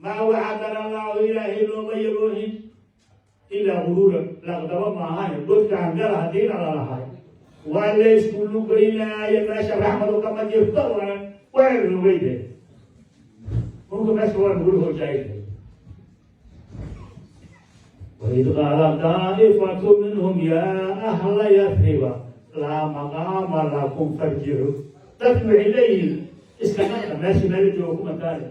Maa wacadana Allahu, Ilaahay looma yaboohin, ilaa guruura, laqdaba maahane. Godkaan gala haddiina lalahay, waa laysku lugaynaayo. Meesha raxmadu kama jirto, waana lugayde mulka meesha waa nagula hojaayay. وإذ قال طائفة منهم يا أهل يثرب لا مقام لكم فارجعوا. Dadku waxay leeyihiin, iska naqa meesha, meel jooga kuma taale.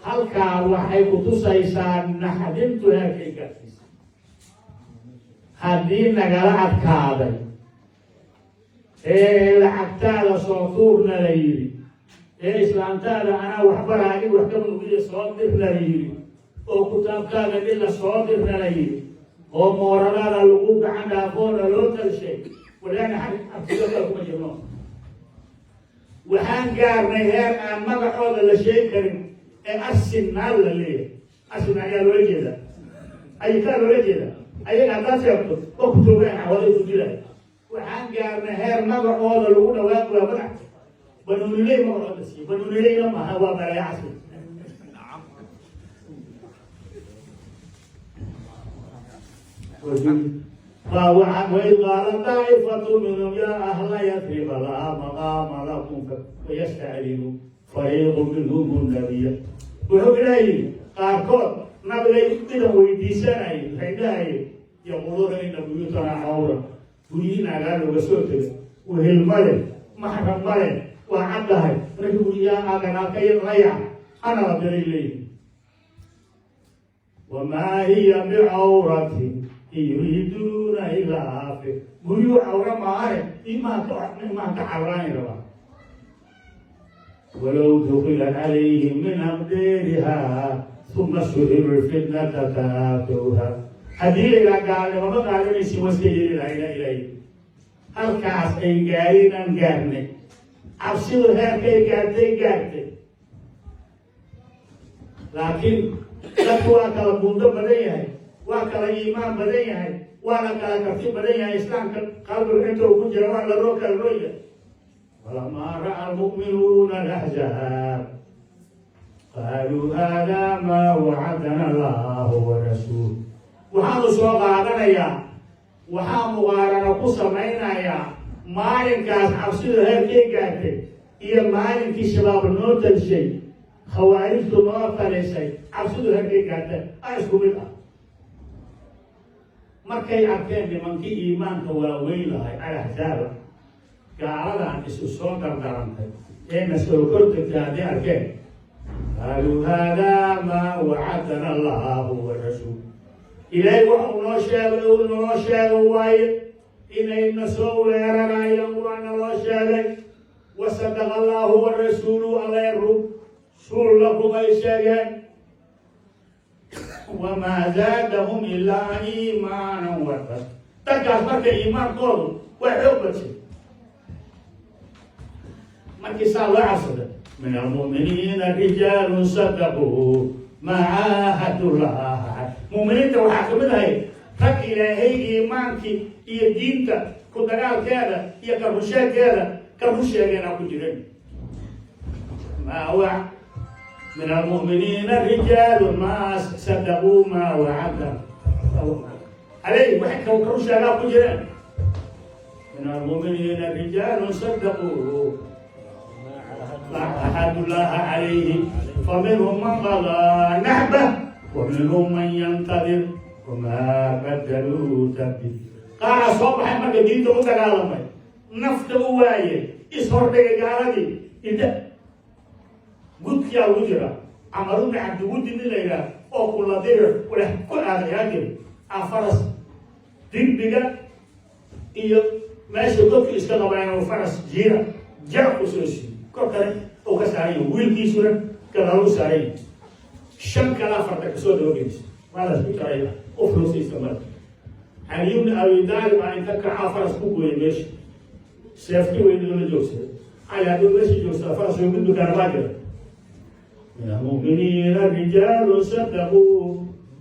Halkaa waxay kutusaysaa naxdintu heerkay gaarsiisay. Haddii nagala adkaaday ee lacagtaada soo tuurna la yidhi, ee islaamtaada anaa waxbara, adig wax kama ogiya, soo dirna la yidhi, oo kutaabkaaga dhila soo dirna la yidhi, oo mooradaada lagu gacan dhaafoona loo talshay, walaana abtiyo kale kuma jirno. Waxaan gaarnay heer aan magacooda la sheegi karin ee arsenal la leeyahay. Arsenal ayaa loola jeedaa, ayikaa loola jeedaa. Ayaga haddaad sheegto, waa ku toogaan, cawada ku dilaya. Waxaan gaarnay heer magacooda lagu dhawaaqi waa madax banuuniley magacooda siiyo. Banuunileyna maaha, waa balaya casri. وإذ قال طائفة منهم يا أهل يثرب لا مقام لكم ويستأذن فريق منهم النبي. Wuxuu leeyihi, qaarkood nabigay idan weydiisanayay, waxay dhahayeen: yaquuluuna ina buyuutanaa cawra, guryihi naagaa looga soo tegay, wehel male, maxram male, waa caddahay. Marka guryaha aganaalka layac hana la diray leeyihi. Wamaa hiya bicawratin in yuriiduuna ilaa fi guryuhu cawra maahane, imaanka cawraanay rabaa. Walow dukilat calayhim min aqdeeriha uma su'ilu lfitnata taatowha. Haddii la yidhaha gaalnimo ma qaadanaysin, waska yeeli lahaa ilaa Ilaahi. Halkaas ay gaareen aan gaarnay, cabsidu heerkay gaartay. Laakiin dadku waa kala buundo badan yahay, waa kala iimaan badan yahay, waana kala karti badan yahay. Islaamka qalbiga inta uu ku jira waa la roo kala rooya. Walamaa ra'a almu'minuuna alaxzaab qaaluu hada maa wacadana Allahu warasuul. Waxaanu soo qaadanayaa, waxaa muqaarano ku samaynayaa maalinkaas cabsidu heerkay gaartay iyo maalinkii Shabaab noo talshay, Khawaarijtu noo talisay, cabsidu heerkay gaartay a isku mid ah. Markay arkeen nimankii iimaanka waaweyn lahay, Alaxzaaba, gaaladan isu soo dardarantay ee na soo kordegtay, hadday arkeen, qaaluu haadaa maa wacadana Allahu warasuul. Ilaahay wuxuu noo sheegay, uu noo sheego waaye, inayna soo weerarayaan waa naloo sheegay. Wasadaqa Allahu warasuulu, alle rasuulna kumay sheegeen. Wamaa zaadahum ilaa iimaanan wata. Dadkaas marka iimaankoodu waa xoog badshay markii saa loo cabsada. Min almu'miniina rijaalun sadaquu maa caahadullah. Mu'miniinta waxaa kamid ahay rag Ilaahay iimaankii iyo diinta ku dagaalkeeda iyo ka rusheegeeda ka rusheegeena ku jiren. Ma min almu'miniina rijaalu maa sadaquu maa wacada caleyh, waxay ka rusheegaa ku jireen. Min almu'miniina rijaalun sadaquu ما عاهدوا الله عليه فمنهم من قضى نحبه ومنهم من ينتظر وما بدلوا تبديلا. Qaara soo baxay marka diinta u dagaalamay, nafta u waayey, ishordhigay gaaladii. Ida gudkiyaa ugu jira Camar ibni Cabdiwuddi nin la yidhaah oo kula dirir walax ku aadayaa jiri a faras digbiga iyo meesha godka iska qabaa inuu faras jiira jar ku soo siiyo, kor kale uu ka saaran yahay, wiilkiisuna gadaal u saaran yahay, shan kala farta kasoo dabageysa, waa la isku jaray. Qof loo siisa male. Cali ibni Abi Daalib aa inta kacaa faras ku gooyay meesha, seefti weyn la joogsaday. Cali hadduu meesha joogsada, faras way gudbi kara baa jira. Min almu'miniina rijaalu sadaquu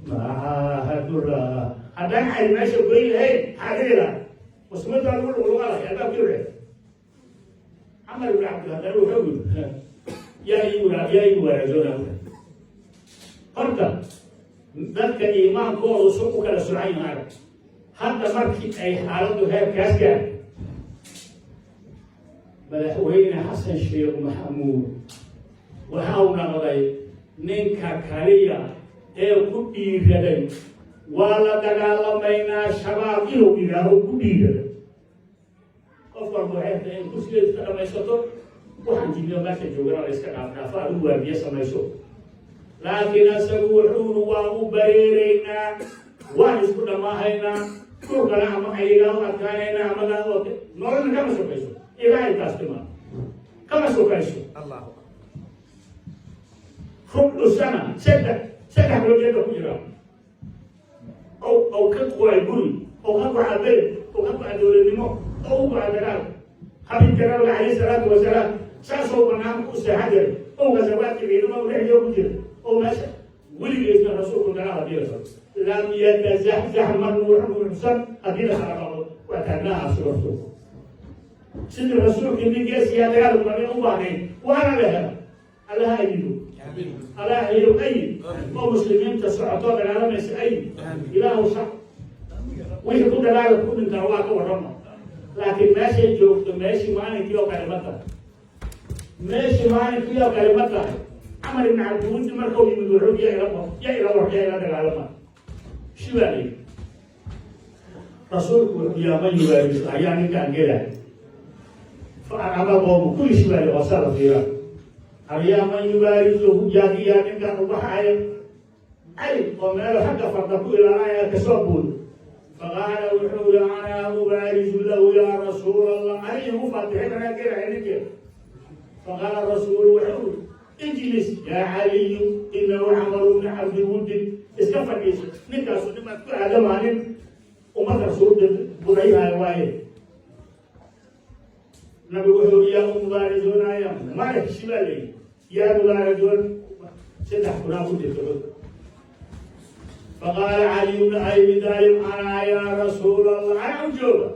maa caahadullah. Haddaan Cali meesha goyn lahayn, maxaa dhihi lahaa? Muslimiinta lagu luqluqa lahay albaabkii uxe. Camar ibn Cabdillah wuxuu yiri: Yaa ii waarajoona. Horta dadka iimaankoodu su u kala socan yahay. Hadda markii ay xaaladdu heerkaas gaartay, Madaxweyne Xasan Sheekh Maxamuud waxa uu noqday ninka kaliya ee ku dhiiraday "Waa la dagaalamaynaa Shabaab" inuu yidhaaho ku dhiiraday. Qof walba waxay tahay in kursigeedu ka dhamaysato, waxaan jibyo meesha joogana la iska dhaafdhaafo, adigu waardiye samayso. Laakiin asagu wuxuunu "Waa u bareeraynaa, waan isku dhammaahaynaa, dhulkana ama ayagaa u adkaanaynaa ama nololna kama sokayso." Ilaahay taas timaa kama sokayso. Rubcu sana, 3 bilood jeeda ku jira, ow ka go'ay guri, ow ka go'a beled, ow ka go'a dowladnimo, oo u go'a dagaal. Xabiibka Nabiga calayhi salaatu wasalaam saasoo banaanka u seexan jiray, ow gasawaadka ciidamada u dhexdooda ku jira, oo meesha weligeysna rasuulku dagaal haddii la saro lam yatazaxzax, ma nuuxnuuxsan. Haddii la kala qabo waa taagnaha rasuulku, sidii rasuulkii nin geesiyaa dagaalku nabi u baahnayn, waana la hela. Allaha ayido, Allaha ayido, ayid oo muslimiinta socotoo dagaalamaysa ayid, Ilaahu sax. Wixii ku dagaala ku dhintaa waa ka warrama, laakiin meeshay joogto, meeshii maalinkii oo kale ma tahay, meeshii maalinkii oo kale ma tahay. Camar ibn Cabdiwudi markau yimid wuxuu yaa ila war, yaa ila dagaalama shibaa la yidhi. Rasuulku wuxuu yaa man yubaarisu, ayaa ninkaan gelay faacama qoomu kulli shibaa la hoosa la fiira, aryaa man yubaarisuhu, yaa ninkaan ubaxaya? Cali oo meelo xagga farda ku ilaalinaya kasoo buudo. Faqaala wuxuu yihi: "Anaa ubaarisu lahu yaa rasuul Allah, ani igu faatixin, anaa gelaya ninkeeda." Faqaala rasuulu wuxuu yii: "Ijlis yaa Caliyu, inahu Camaru bni Cabdi Wuddin." Iska fadhiiso, ninkaasu nimaad ku aadamaanin ummad rasuul budayhayo waaye. Nabigu wuxuu yaa u mubaarazoonaya male shibaa leeyi, yaa mubaarazoon 3000-aa ku jirta. Faqaala Caliyu bnu Abi Daalib: "Anaa yaa rasuul Allah, anaa u jooga."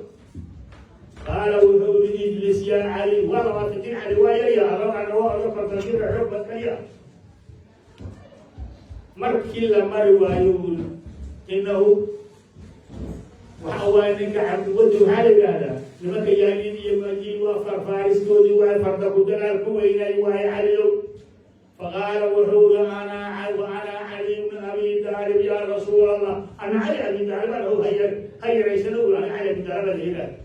Qaala wuxuu yii: "Ijlis yaa Cali." Waa 20 jir Cali, waa yarya, ado 50 jir xoog badkaya. Markii la mari waayo uri inahu waxa waaye ninka Cabdiwadi waxaa la yidhaahdaa nimanka Yaamiin iyo Majiid waa farfaariskoodii, waay farda ku dagaal ku weynay waaye Caliyow. Faqaala wuxuu uri: "Anaa Cali bnu Abi Daalib yaa rasuul Allah, ana Cali Abi Daalib." Anahu ha yaraysana uri, ana Cali Abi Daalib la yidhaahda.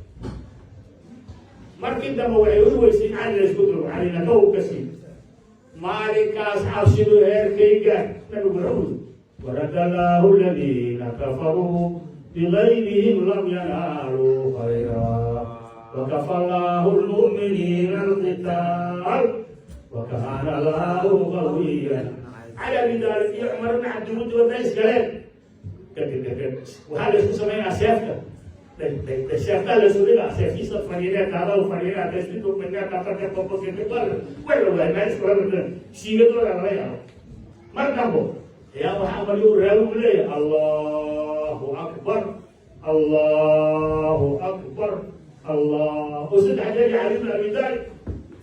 Markii dambe waxay u weysay in Cali la isku duro, Calina kow ka sii. Maalinkaas cabsidu heerkayga nabigu wuxuu yiri: "Warad Allahu aladiina kafaruu bigaydihim lam yanaaluu khayra, wakafa Allahu lmu'miniina alqitaal, wakaana Allahu qawiyan." Cali Abi Daalib iyo Cumar bn Cabdiwudi wadna iskaleen kadib waxaa la isku samaynaa seefta, seeftaa la isu dhigaa, seeftiisa fariinee taada fariinaa way la waay meel iskula mideen siigadooda lala yaabo. Mar dambo ayaa waxaa maryu raawigu leeyahay: "Allahu akbar, Allahu akbar, Allah," oo saddex jeer Cali bn Abi Daalib.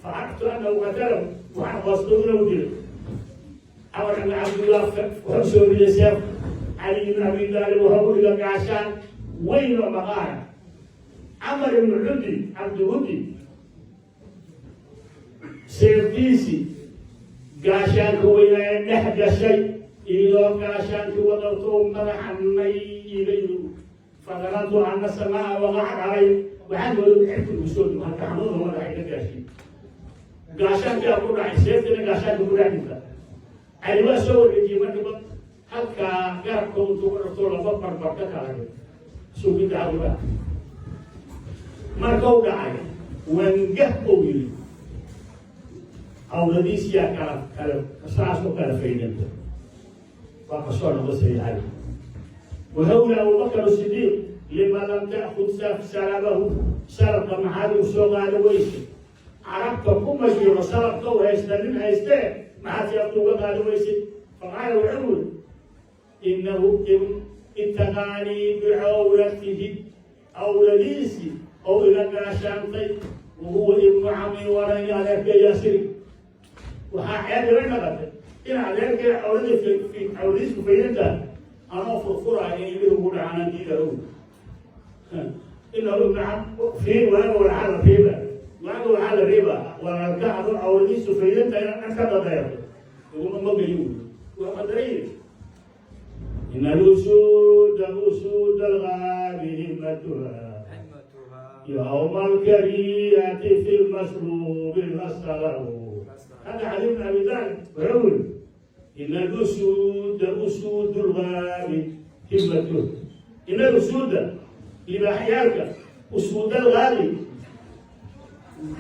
Facaraftu annahu qatalahu, waxaan qoostay inuu dilay. Camar ibn Cabdillah wuxuu soo riday seef, Cali ibn Abi Daalib wuxuu u dhiga gaashaan weyn oo maqaana. Camar ibnu Cudi Cabdiwudi seeftiisii gaashaanka weynaaye dhex gashay, iyadoo gaashaankii wadato madaxa nay iga yiri. Fadanantu ana samaa waqaca calay, waxaan mooday cirka igu soo dum halka xanuunka madaxa iga gaashiy, gaashaankaa ku dhacay, seeftina gaashaanka ku dhex jirta. Cali waa soo wareejiyey markiiba, halkaa garabka intuu ku dhafto laba barbar ka kala dhig suuginta cabuga. Markau dhacay wangah ou yiri, cawradiisiyaa kala kala saas u kala faydanta, waa kasoo noqda Sayid Cali. Wuxuu yiri Abubakar Sidiiq: "Lima lam ta'khud salabahu?" Salabka maxaad u soo qaadi weyse? Carabta kuma jiro salabka u haysta nin haystee, maxaad seefta uga qaadi weyse? Faqaala wuxuu yiri: "Inahu itaqaanii bicawratihi," cawradiisii oo iga gaashaantay. Wahuwa ibnu cami, waran adeerka Yaasiri. Waxaa ceeb ila naqatay in adeerkay cawladii cawladiisku faydanta anoo furfuraayo in ilmihi ugu dhacaanaan diidaho. Inahu nacam fiir, waaga waxaa la reeba, waaga waxaa la reebaa walaalka adoo cawladiisu faydanta inaad dhan ka dadeerto iguma magayo. Waa qadaray. إن الأسود أسود الغاب همتها يوم الكريهة في المسلوب نصره. هذا علي بن أبي طالب ويقول: إن الأسود أسود الغاب همته، إن الأسود libaaxyaalka, أسود الغاب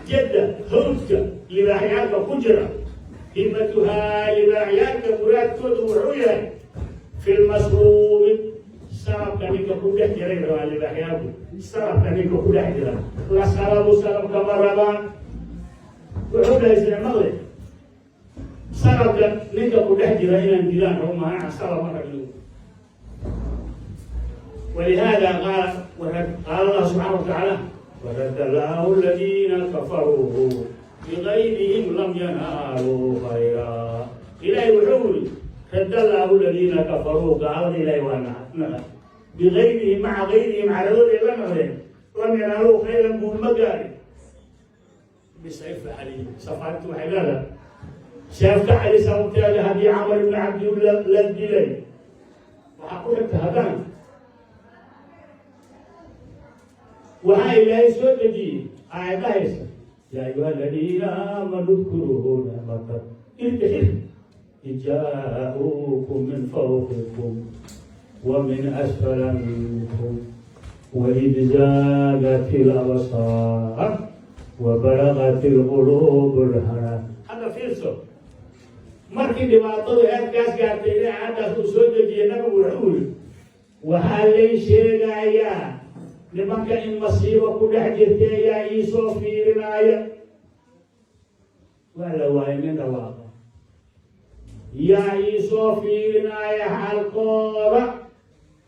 jadda hawdka libaaxyaalka ku jira, همتها libaaxyaalka muraadkoodu wuxuu yahay في المسلوب sarabka ninka ku dhex jiray rabaa. Libaaxyaalku sarabka ninka ku dhex jira la sarabu sarabka ma rabaan. Wuxuu dhahay sine maqli sarabka ninka ku dhex jira inaan dilaan rabo maha, sarab ma rabin. ولهذا قال الله سبحانه وتعالى: ورد الله الذين كفروا بغيظهم لم ينالوا خيرا. إلهي وحوري رد الله الذين كفروا قال إلهي وانا بغيظهم مع غيظهم على ذول لم لم ينالوا خيرا قول مقاري بسيف علي سفرت وحلالة seefta Cali sababteeda haddii Camar ibni Cabdi la dilay, waxaa ku xigta haddana waxaa Ilaahay soo dejiyey aayadahaysa: يا أيها الذين آمنوا اذكروا نعمة irtixir جاءوكم من فوقكم ومن أسفل منكم وإذ زاغت الأبصار وبلغت القلوب الحناجر. Hadda fiirso, markii dhibaatadu heerkaas gaartay, Ilaahay haddaas uu soo dejiyey. Nabigu wuxuu yidhi: waxaa lay sheegayaa nimanka in masiibo ku dhex jirtay ayaa iisoo fiirinaya. Waa la waayay nin dhawaaqa. Yaa iisoo fiirinaya xaalkooda?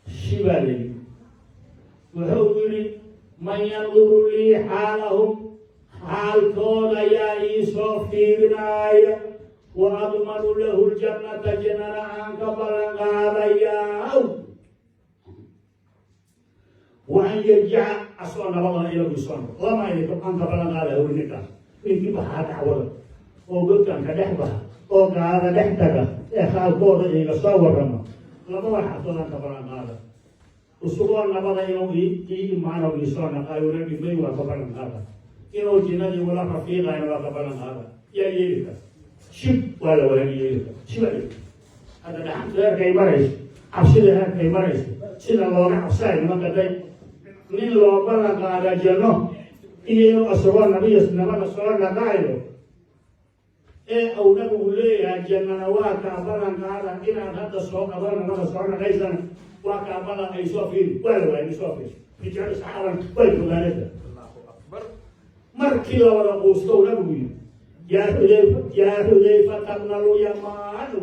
Shibaa la yidhi. Wuxuu yidhi: من ينظر لي حالهم, xaalkooda yaa iisoo fiirinaya? وأضمن له الجنة, jannana aan ka ballan qaadayaa, وأن يرجع asoo nabadana ilagu soo noq lama idinka aan ka ballan qaadaya. Uri ninkaas ninkii baxaa dacwada oo godkan ka dhex baxa oo gaalada dhex taga ee xaalkooda iiga soo warrama, labada xasoodaan ka ballan qaada: isagoo nabada inuu ii imaano iisoo naqayuna dhimay waa ka ballan qaada, inuu jinnadii ula rafiiqayna waa ka ballan qaada. Yaa yeeli kara? Shib waa la waani yeeli kara shiba. Hadda dhaxantu heerkay marayso, cabsida heerkay marayso, sida looga cabsayo nimanka day, nin loo ballan qaada janno iyo inuu isagoo nabiya nabada soo dhaqaayo ee uu Nabigu leeyahay jannana waa kaa ballan qaada, inaad hadda soo qado nabada soo dhaqaysana waa kaa ballan ay soo fiiri. Waa la waayay soo fiiri. Rijaal saxaaban way joogaanada. Markii la wada quusto uu Nabigu yidhi: يا حذيفة، يا حذيفة بن اليمان,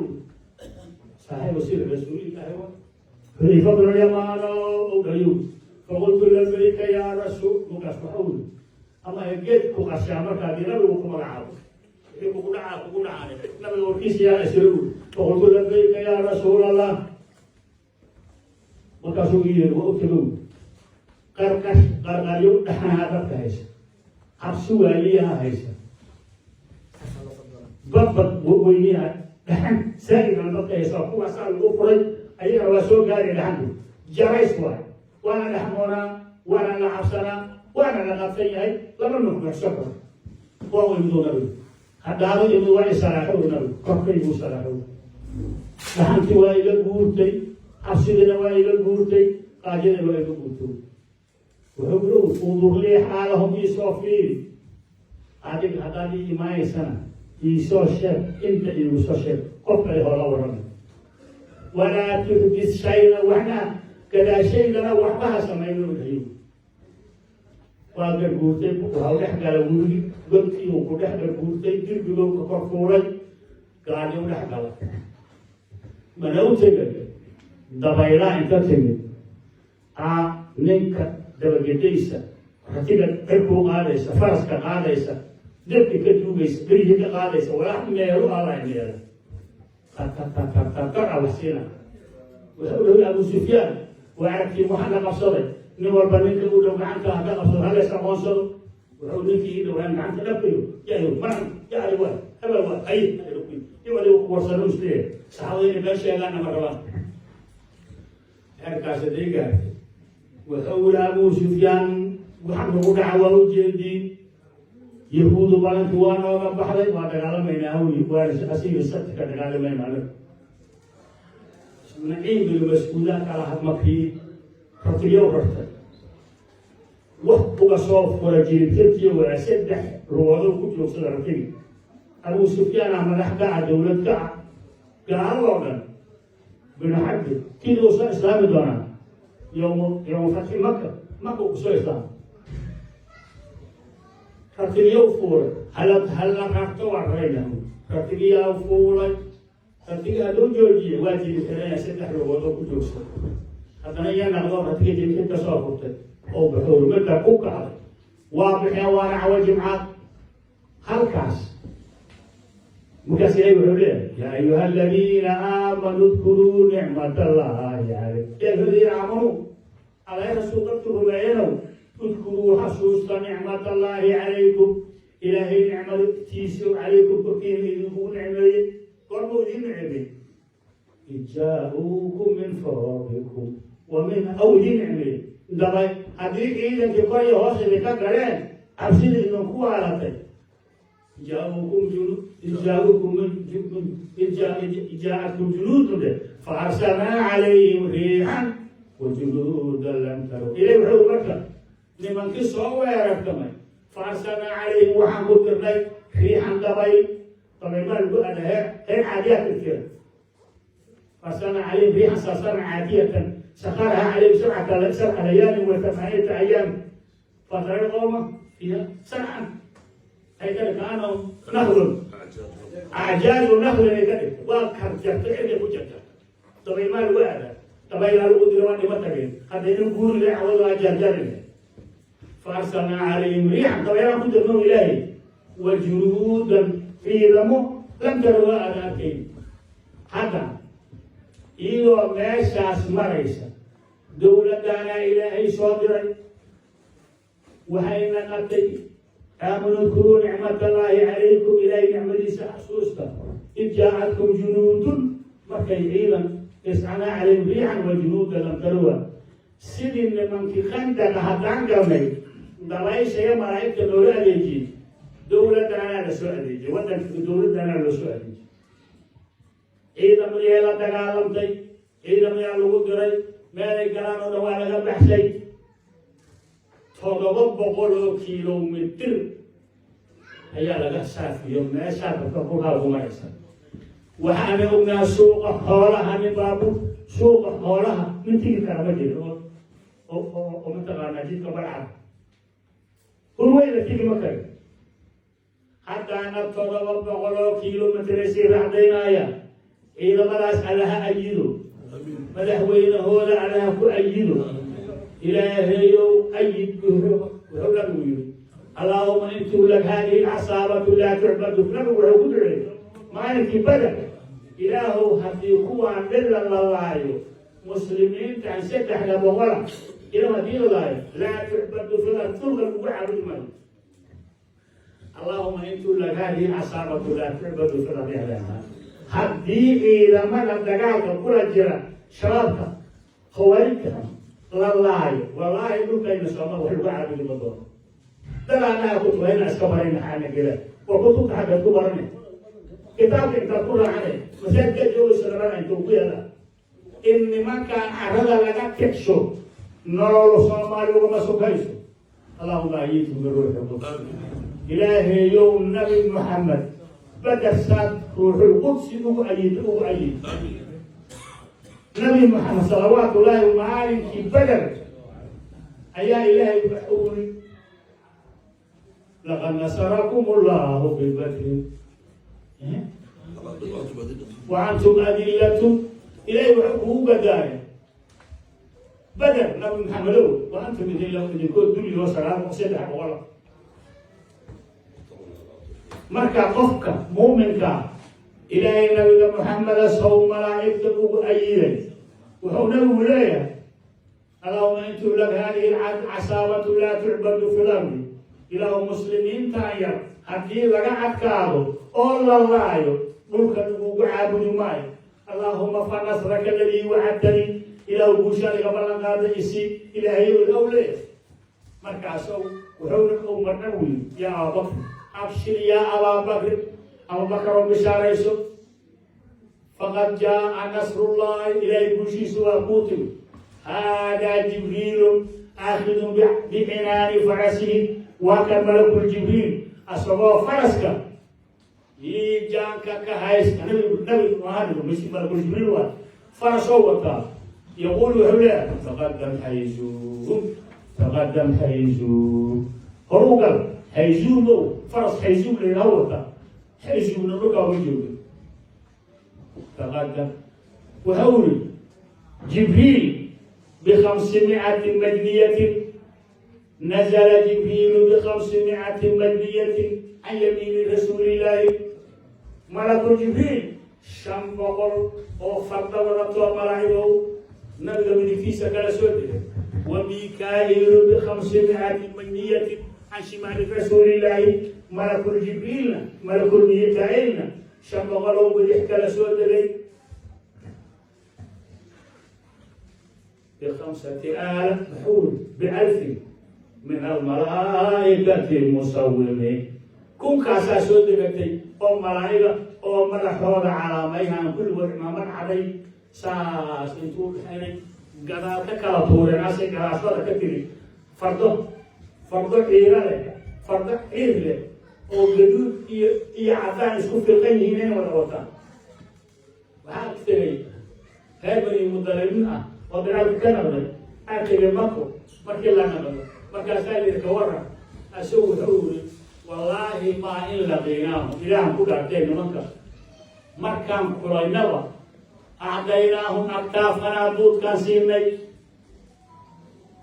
صاحب سر رسول الله, حذيفة بن اليمان dhayo. فقلت لبيك يا رسول. Markaas waxau yidhi ama geed ku qashaa marka haddii Nabigu ku magacaabo wixii kugu dhacaa kugu dhacaan. Nabiga warkiisa yaa isla uri. فقلت لبيك يا رسول الله. Markaasuu ii yidhi: waa u tagow. Qarqash qarqaryo dhaxanaa dadka haysa, cabsi waaliyaha haysa, babad weyniyaha, dhaxan saa'idana dadka haysa. Kuwaasaa lagu furay, ayagana waa soo gaari dhaxanku jarays waay. Waana dhexmoonaa, waana la cabsanaa, waana la qabsan yahay, lama nuxnuxsan karo. Waa u imiduu Nabigu hadhaado imid, waa isalaaxow Nabigu korkayguu salaaxow. Dhaxantii waa iga guurtay, cabsidina waa iga guurtay, qaajadina waa iga guurtay. Wuxuu uri: انظر لي حالهم, iisoo fiiri adiga. Haddaad ii imaanaysana iisoo sheeg, inta iigu soo sheeg, qof kale hoola warramay. ولا تحدث شيئا, waxna gadaashaydana waxba ha samayno dhayo. Waa garguurtay, waxau dhex gala wurigi godkii uu ku dhex garguurtay, dirbigow ka kor fuulay, gaadhi u dhex gala. Mana u tegay dabaylaa inta timid aa ninka dabagedaysa, ratiga cirkuu qaadaysa, faraska qaadaysa. Dabki ka duugaysa, berihii ka qaadaysa, walax meelu alahay meela tartartartartar wax siina. Wuxuu dhow Abu Sufyaan, waa aragtiin waxaa la qabsaday. Nin walba ninka u dhow gacanta ha ka qabsado, ha lays aqoonsado. Wuxuu ninkii ii dhowaan gacanta dhabkayo yayo maran yaali waay, hebel waay, hay nin waliba ku warsano isleeyahay. Saxaabada inay been sheegaanna ma rabaan. Heerkaas haday gaartay, wuxuu yidhi Abu Sufyaan: "Waxaan nagu dhaca waa ujeediin, Yahuudu balankii waa nooga baxday, waa dagaalamaynaa." Hawi waa asiga sabti ka dagaalamayna anagu. Naciim bin Mascuuda kala hadmakii ratiyow rartay, wax uga soo fura jiribtirkiyo waa saddex ruwado ku joogsada ratigi. Abu Sufyaana madax ka ah, dowlad ka ah, gaaladoo dhan binu xabdi kii uu soo islaami doonaa yowma yowma fatxi Maka. Maka uu kusoo islaamay, ratigiyow fuulay. Hala hala rarto, waa rarayna. Ratigiyaa fuulay, ratigii hadduu joojiyey waa jiritiraya, saddex lugood oo ku joogsada. Haddana iya naqdo, ratiga jirkid ka soo furtay oo baxoor midda ku kacday, waa bixeen, waana cawa jimcaad halkaas. Markaas Ilahi wuxuu leeyahay: "Yaa ayuha aladiina aamanuu udkuruu nicmat Allahi calaykum." Ya ayuha aladiina aamanuu, Alla rasuul dadku rumeeyanow, udkuruu xasuusta nicmat Allaahi calaykum, Ilaahay nicmadiisa calaykum korkiina idinkugu nicmeeyey. Goormuu idiin nicmeeyey? Id jaa-uukum min fawqikum wa min aw idiin nicmeeyey dabay haddii ciidankii kor iyo hoos idinka galeen, cabsida idinku waalatay. Jaa-uukum junu id jaa-uukum min id jaa-atkum junuudun de faarsalnaa calayhim riixan wajunuudan lam tarow. Ilahi wuxuu marka nimankii soo weerartamay, faarsalnaa calayhim, waxaan ku dirnay riixan dabayl. Dabayl maa lagu ada heer heer caadiyaa tirtira. Faarsalnaa calayhim riixan sarsaran caadiyatan sakharaha calayhim sabca layaalin wa thamaaniyata ayaam fatara alqawma fiiha sarcan ay ka kaanahum nakhlun acjaazu nakhlin ay ka dhigta. Waa karjartay, cirkay ku jarjartay. Dabayl maa lagu aadaa, dabaylaa lagu dira, waa dhima tageen. Haddayna guuri le cawada waa jarjarin. Faarsalnaa calayhim riixan, dabaylaan ku dirno Ilaahay, wa junuudan, ciidamo, lam tarawha, aada arkayn. Hadda iyadoo meeshaas maraysa, dowladdaanaa Ilaahay soo diray, waxay naqatay: "Aamanu udkuruu nicmat Allaahi calaykum," Ilaahay nicmadiisa xasuusta, id jaa-atkum junuudun, markay ciidan iscanaa calayhim riixan wa junuuda lam taruha. Sidii nimankii Khandaqa haddaan galnay, dabaysha iyo malaa'igta loola adeejiyey, dowladdaanaa la soo adeejiyey, waddanka dowladdaanaa loo soo adeejiyey. Ciidamadii la dagaalamtay, ciidamayaa lagu diray, meelay galaan oo dhan waa laga baxshay. 700 oo kilomitir ayaa laga saafiyo meeshaa dadka kulkaa ku maraysa. Waxaana ognaa suuqa xoolaha, nin baabuur suuqa xoolaha nin tigi kara ma jiro oo mataqaanaa jidka barcad hurweyna tigi ma karin. Haddaana 700 oo kilomitr sii racdaynaya. Ciidamadaas Allaha ayido, madaxweynahooda Allaha ku ayido. Ilaahayow ayid. Wuxuu nabigu yiri: "Allaahuma in tuhlak haadihi alcasaabatu laa tucbadu." Nabigu wuxuu ku duceeyey maalinkii Badar: "Ilaahow, haddii kuwaan dhilla la laayo, muslimiintan 300-a ilaah haddii la laayo, laa tucbadu fil ard, dhulka lagu caabudi maayo. Allahuma in tuhlak haadihi alcasaabatu laa tucbadu fil ardi." Haddii ciidamada dagaalka kula jira shabaabka khawaarijta la laayo, wallaahi dhulkayna sooma wax lagu caabudi ma doono. Dalaanaha kutuba inaa iska baray, maxaana gela war kutubta xaggaad ku baranay? Kitaabka intaad ku raacanay, masaajidkaa joogaysa dharana intuu ku yaala in nimankan carada laga kicsho, nololo Soomaali ugama sokayso. Allahuma ayidhum biruuxi lquds. Ilaahayow, Nabi Muxamed Badar saad ruuxul qudsi ugu ayid, ugu ayid Nabi Muxamed salawaatullaahi. Maalinkii Badar ayaa Ilaahay wuxuu uri: "Laqad nasarakum Allahu bibadrin wa antum adillatun." Ilaahay wuxuu kugu gadaaray Bader, Nabi Maxamedow, wa antum idin idinkoo dulli oo sagaal 300. Marka qofka muuminka, Ilaahay Nabiga Muxameda sow malaa'igta ugu ayiday, wuxuu Nabigu leeyahay: "اللهم إن تهلك هذه العصابة لا تعبد في الأرض." Ilaahu, muslimiintan yar haddii laga adkaado oo la laayo, dhulka lagugu caabudi maayo. اللهم فنصرك الذي وعدتني, Ilaahu, guushaad iga ballan qaada isi. Ilaahay ow leeyahay. Markaasou wuxuuna uu mardhan weyy: "يا أبا بكر، أبشر يا أبا بكر, Abubakar oo bishaarayso, فقد جاء نصر الله, Ilaahay guushiisu waa kuu timi. هذا جبريل آخذ بعنان فرسه." Waa kan malakul Jibriil asagoo faraska liijaanka ka haysta. Nabi mahadigo malakul Jibriil waa farasoo wataa. يقول, wuxuu leeyahay: "تقدم حيزوم، تقدم حيزوم." Horugal Xayzuumow. Faras Xayzuum la yidhaha wataa. Xayzuumna dhulkaa uma joogo. تقدم, wuxuu yidhi Jibriil: "بخمسمائة مجنية." نزل جبريل ب500 مجنية عن يمين رسول الله. Malaku Jibriil 500 oo farda wadatoo malaa'igow Nabiga midigtiisa kala soo degay. وميكائيل ب500 مجنية عن شمال رسول الله. Malakul Jibriilna, malakul Miikaa'iilna 500 oo bidix kala soo degay. ب5000 maxuul ب1000 من الملائكة مسومين. Kunkaasaa soo degatay oo malaa'iga oo madaxooda calaamayhaan, kulligood cimaamad caday saas intuu inay gadaal ka kala tuureen, ase gadaasada ka tiri. Fardo, fardo ciiro leh, fardo ciir leh oo gaduud iyo caddaan isku fiiqan yihiin inay wada wataan. Waxaa tegay reer Bani Mudalibin ah oo dagaalka ka naqday. Aa tegay Mako markii la naqdo. Markaasaa la yidhi: "Ka waran?" Asagu wuxuu yidhi: "والله ما إن لقيناهم, Ilaahan ku dhaartee, nimanka markaan kulaynaba أعطيناهم أكتافنا, duudkaan siinay.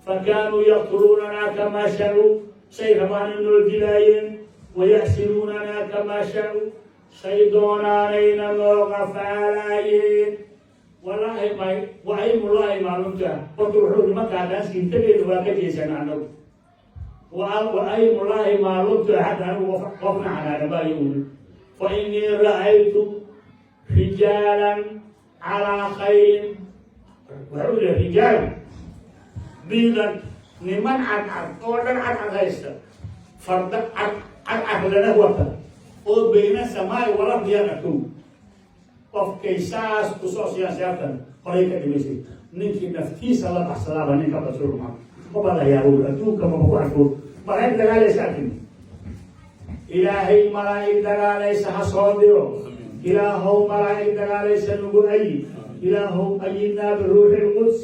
فكانوا يقتلوننا كما شاءوا, say rabaan inoo dilaayeen, ويأسروننا كما شاءوا, say doonaanayna noo qafaalaayeen. Wallaahi may وأيم الله ما لمت." Horta wuxuu nimanka haddaan siintagayna waa ka jeesana anagu. وأيم الله ما لمت أحدا, anigu qofna canaana baayo uli. فإني رأيت رجالا على خيل, wuxuu yihi, رجال بيضا, niman cadcad oo dhan cadcad haysta, farda cad cadcadlana wata, oo بين السماء والأرض yaan arkow. Qofkay saas kusoo siyaan seeftan horay ka dhimaysay. Ninkii naftiisa la baxsadaaba ninka basurma mabalayaa. Adduunka maba ku arko malaa'ig dagaalaysa arkin. Ilaahay malaa'ig dagaalaysa ha soo diro. Ilaahow, malaa'ig dagaalaysa nagu ayid. Ilaahow, أيدنا بروح القدس.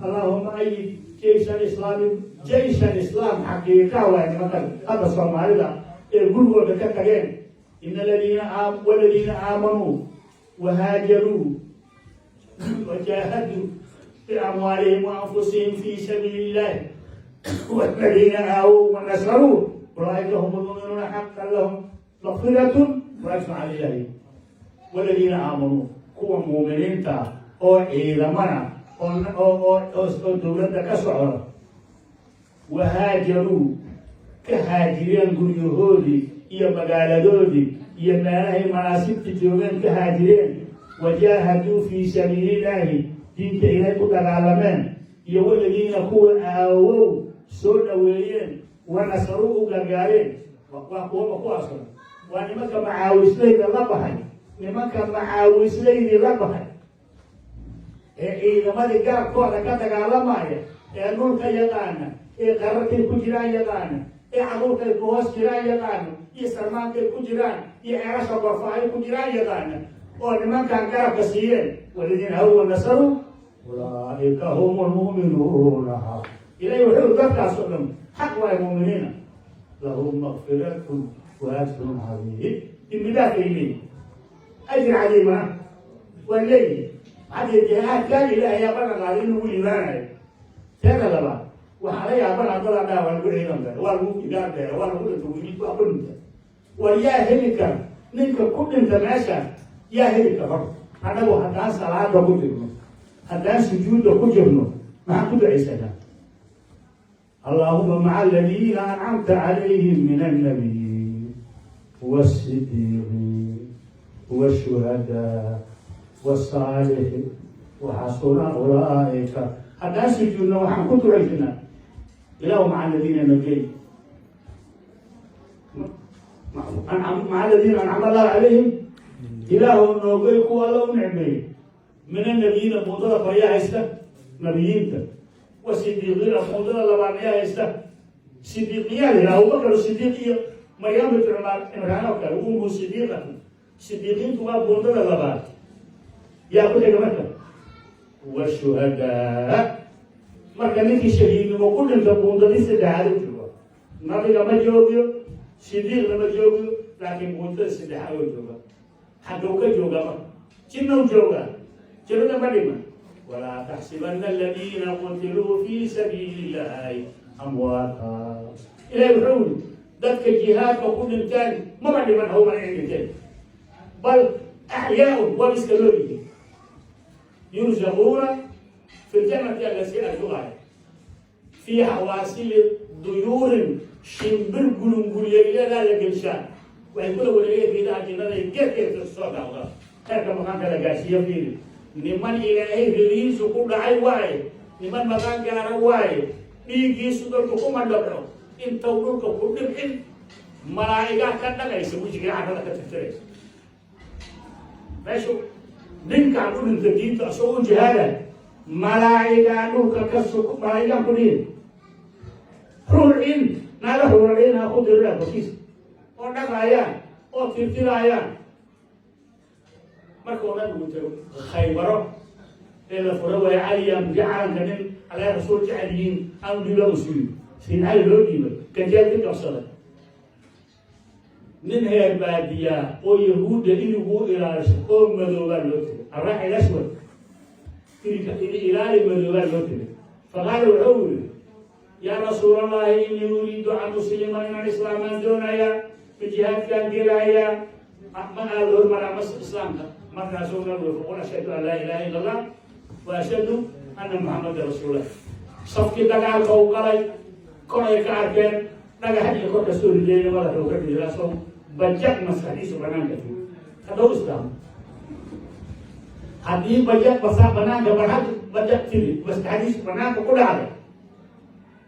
اللهم أيد جيش الإسلام, جيش الإسلام xaqiiqa waay. Nimankan hadda Soomaalida ee gurigooda ka tageen, إن الذين والذين آمنوا وهاجروا وجاهدوا بأموالهم وأنفسهم في سبيل الله والذين آووا ونصروا أولئك هم المؤمنون حقا، لهم مغفرة وأجر عظيم. والذين آمنوا, kuwa muuminiinta oo ciidamana oo dowladda ka socda, وهاجروا, ka haajireen guryahoodii iyo magaaladoodii iyo meelahay manaasibta joogeen ka haajireen, وجاهدوا في سبيل الله, diinta Ilaahay ku dagaalameen, iyo والذين kuwa آووا soo dhoweeyeen, ونصروا u gargaareen. Waa kuwaba kuwaasuna waa nimanka macaawislayda la baxay. Nimanka macaawislaydii la baxay ee ciidamadii garabkooda ka dagaalamaya, ee dhulka yaqaana, ee qararkay ku jiraan yaqaana, ee caruurkay ku hoos jiraan yaqaana, iyo sarmaankay ku jiraan, iyo ceelasha gorfa ay ku jiraan yaqaana, oo nimankan garabka siiyeen, والذين آووا ونصروا أولئك هم المؤمنون. Ilahi wuxuu dadkaas oo dhan xaq waay muuminiina, لهم مغفرة وأجر عظيم. Dembi dhaafay leeyihin, ajir cadiima waa leeyihin. Maxaa jihaadkan Ilaahay yaa ballan qaaday in lagu liibaanayo. Teeda labaad, waxaa la yaabana dadaa dhaha: "Waa lagu ciidan beera, waa lagu igaar beera, waa lagu dhinta, wiil waa ku dhinta." War yaa heli kara ninka ku dhinta meeshaan? Yaa heli kara horta? Annagu haddaan salaada ku jirno, haddaan sujuudda ku jirno, maxaan ku ducaysanaa? اللهم مع الذين أنعمت عليهم من النبيين والصديقين والشهداء والصالحين وحسن أولئك. Haddaan sujuudno, waxaan ku ducaysanaa: Ilaahu مع الذين nagey, مع الذين أنعم الله عليهم. Ilaahu noogay kuwa Alla u nicmeeyey, من النبيين, buundada koryaa haysta nabiyiinta, والصديقين, buundada labaadyaa haysta sidiiqiyaa la yidhaha, Abubakar Sidiiq iyo Maryam bint Cimraan oo kale, أمه صديقة. Sidiiqiintu waa buundada labaad. Yaa ku xiga marka? والشهداء. Marka ninkii shahiidnimo ku dhinta, buundadii saddexaad u jooga. Nabiga ma joogiyo, sidiiqna ma joogiyo, laakiin buundada saddexaad oo jooga. Xagguu ka joogaa marka? Jinnow joogaa, jannada ma dhiman. ولا تحسبن الذين قتلوا في سبيل الله أمواتا. Ilahi wuxuu yidhi: dadka jihaadka ku dhinteen maba dhiman, hawman inay dhinteen, بل أحياء, waa iska loo yihi, يرزقون في الجنة, alla sii arsuqaya, في حواصل طيور, shimbir gulunguliyayladaa la gelshaa, waxay kula wareegeen geedaha jannada ay geedkeeda soo daaqda. Heerka maqaanka la gaarsiiyo fiiri. Niman Ilaahay rilihiisu ku dhacay waaye, niman maqaan gaara waaye. Dhiiggiisu dhulka kuma dhabco. Intuu dhulka ku dhibcin, malaa'igaa ka dhaqaysa wejiga, carrada ka tirtiraysa. Meeshu ninkaan u dhinta diinta asagoo u jihaada, malaa'igaa dhulka ka sug, malaa'igaan ku dhihin ruucin, naaga ruuciinha ku dirira korkiisa oo dhaqayaan oo tirtiraayaan. Markuu Nabigu tago Khaybaro ee la fura waaya, Caliya mudi calanka, nin Alle Rasuul jecel yihiin aanu dhiiba usuuli. Sayid Cali loo dhiibay, ganjeel ka qabsaday. Nin heer baadiyaa oo Yahuudda iniguu ilaalisho oo madoobaa loo tegay, الراعي الأسود, iriga ilaali madoobaa loo tegay. فقال, wuxuu yidhi: يا رسول الله، إني أريد أن أسلم, inaan islaamaan doonayaa, jihaadkaan gelayaa, ma aada hormaraa mas islaamka? Markaasuu Nabigu: فقل أشهد أن لا إله إلا الله وأشهد أن محمدا رسول الله. Safkii dagaalka u galay, kor ay ka arkeen dhagax iyo kor kasoo ridayna, madaxuu ka dhiiraasoo bajaq maskaxdiisu banaanka tigi. Haddau islaamo, haddii bajaq basa banaanka barxad bajaq tiri, maskaxdiisu banaanka ku dhacday,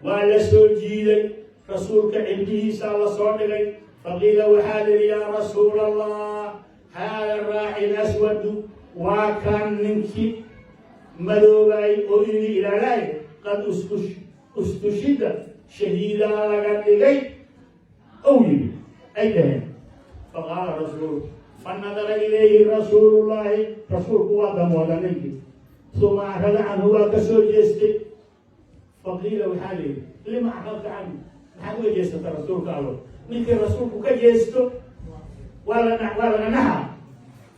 waa la soo jiiday. Rasuulka cilmihiisaa la soo dhigay. فقيل, waxaa lihi: يا رسول الله، هذا الراعي الأسود, waa kan ninkii madoobay oo ini ilaalay, قد استشهد, shahiidaa laga dhigay ow yidhi, ay dhaheen. فقال رسول، فنظر إليه رسول الله, rasuulku waa damooda ninkii, ثم أعرض عنه, waa ka soo jeestay. فقيل, waxaa la yidhi: لم أعرضت عنه? Maxaad uga jeesata, Rasuulka Allo? Ninkii rasuulku ka jeesto waa laga naxa.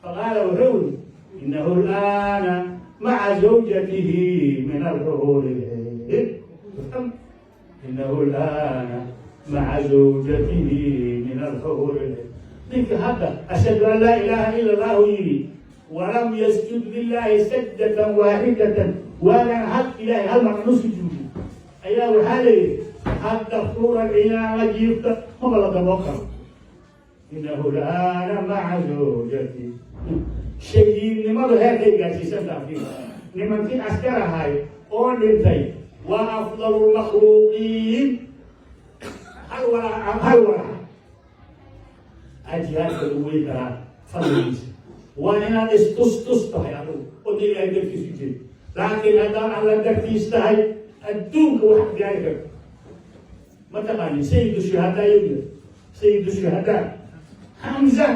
فقال, wuxuu yidhi: إنه الآن مع زوجته من الحور العين، إنه الآن مع زوجته من الحور العين. Ninka hadda أشهد أن لا إله إلا الله yidhi, ولم يسجد لله سجدة واحدة, waanan hal Ilahay hal marna u sujuudin, ayaa waxaa leeyihi hadda xuura ciinaan la jiifta, maba la daboo karo. إنه الآن مع زوجته. Shahiidnimadu heerkay gaarsiisantaa fiir. Nimankii askar ahay oo dhintay waa أفضل المخلوقين. Hal walaa hal walaa aa jihaadka lagu weyn karaa fadligiisa waa inaad istus tus tahay adigu oda Ilaahay dartiisu jeed. Laakiin haddaan Alla dartiis tahay, adduunka waxaad gaari karta ma taqaanin. سيد الشهداء yowya, سيد الشهداء Xamza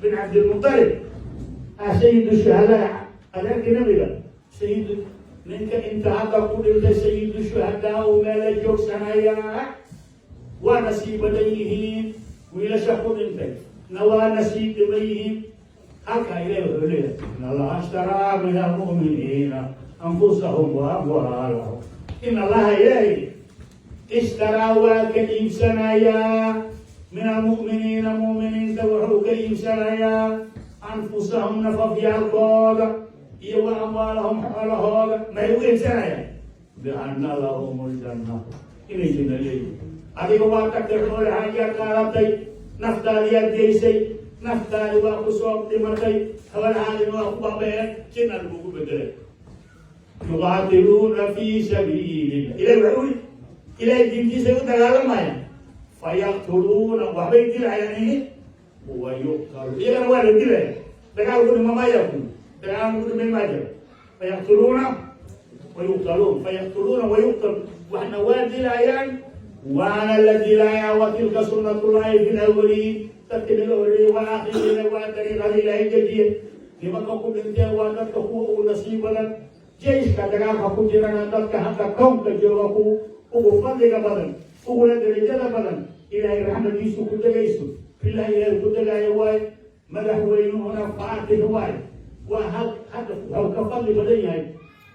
bin Cabdilmutalib ah, سيد الشهداء, adeerkii Nabiga. Sayid ninka inta hadda ku dhintay سيد الشهداء uu meela joogsanayaa. Waa nasiib badan yihiin wiilasha ku dhintay na, waa nasiib dhiban yihiin. Halkaa Ilahi wuxuu leeyahay: إن الله اشترى من المؤمنين أنفسهم وأموالهم. إن الله, Ilaahi, اشترى, waa ka iibsanayaa. Min almu'miniina, mu'miniinta wuxuu ka iibsanayaa, anfusahum, nafafyaalkooda, iyo wa amwaalahum, xoolahooda. Maxay uga iibsanayaan? Bianna lahum aljanna, inay janna leeyihin. Adiga waa tagtay, xoolaha qaadatay, naftaadiyaad geysay, naftaadi waa ku soo dhimatay, xoolahaadina waa ku baaba'een, jinna lagugu bedelay. Yuqaatiluuna fi sabiilillah, ilahi wuxuu yidhi, ilahay diintiisay u dagaalamayaan. Fayaqtuluuna, waxbay dilayaan ihi, wayuqtalu, iyagana waa la dilaya. Dagaal ku dhima maya, ku dagaal ku dhimay maa jira. Fayaqtuluuna wayuqtaluun, fayaqtuluuna wayuqtalu, waxna waa dilayaan, waana la dilayaa. Wa tilka sunnatullahi fi lawaliin, dadka naga horreeyey wal aakhiriina, waa dariiqada Ilaahay dejiye. Nimanka ku dhinteen waa dadka kuwa ugu nasiib badan. Jeyshka dagaalka ku jirana, dadka hadda kownka jooga ku ugu fadliga badan, uguna darajada badan, Ilaahay raxmadiisu ku degayso, bilahi Ilaahay ku degaayo waaye. Madaxweynuhuna faatix waaye. Waa hal hadda wuxuu ka fadli badan yahay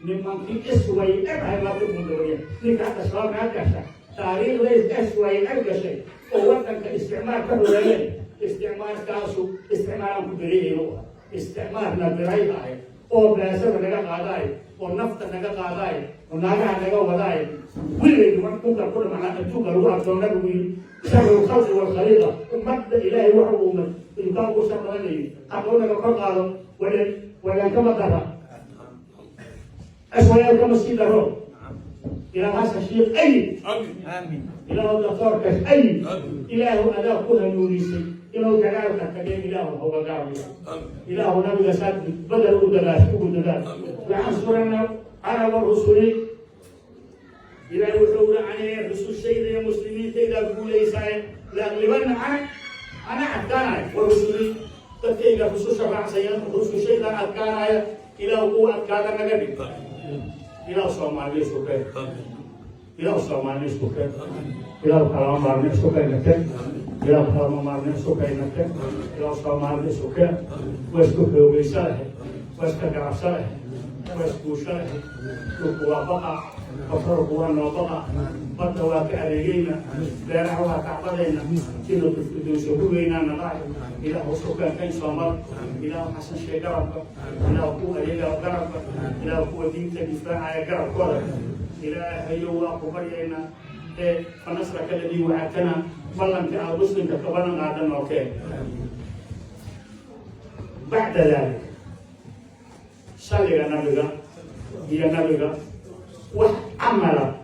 nimankii SYL ahay baa ku mudawaya. Ninka hadda Shabaabka gasha, taariikhda SYL gashay oo wadanka isticmaar ka horeeyeen, isticmaarkaasu isticmaalaan ku beriyayno u ah, isticmaarna biray ahay oo beesada naga qaadaay oo nafta naga qaadaay oo naagaha naga wadaay. Weligay dhulka ku dhimana, adduunka lagu addoon. Nabigu yiri: sharu lkhalqi walkhaliiqa, ummadda Ilaahay waxa uu uumay inkaa ugu shar badan layidhi. Hadduu naga kor qaado, wadan wadan kama dara, SYL kama sii daro. Ilaah Xasan Shiikh ayid. Aamin. Ilaahu doctoorkaas ayid. Ilaahu adaa ku hanuunisay inuu dagaalka tageen. Ilaahu hoga garabya. Ilaahu nabiga saad badal ugu dadaas, ugu dadaal. Laansurana ana wa rusuli. Ilaahay wuxuu uri: aniga rusushayda iyo muslimiintaydaa guulaysaaye. Laaglibana ana, ana adkaanaya, wa rusuli, dadkayga rususha raacsaya, rusushaydaan adkaanaya. Ilaahu kuwa adkaada naga dhig. Ilaahu Soomaalida isku keen. Ilaahu Soomaalida isku keen. Ilaahu kalama maarna, isku kaynakeen. Ilaahu kalama maarna, isku kaynakeen. Ilaahu Soomaalida isku keen. Waa isku xoogaysa lahay, waa iska garabsa lahay, waa isguusha lahay. Dhulku waa baqa, batroolku waa noo baqa, badda waa ka adeegayna, beeraha waa kacbadayna, jannatu firdowsa hugaynaa naqaay. Ilaahu isku keenkayn Soomal. Ilaahu Xasan Shee garabka, Ilaahu kuwa adeegaya garabka, Ilaahu kuwa diinta difaacaya garabkooda. Ilaahayo waa ku baryaynaa ee fanasraka aladii wacadtana, ballanka aad muslimka ka ballan qaadan oo keen. Bacda dalik, salliga nabiga iyo nabiga wax camala.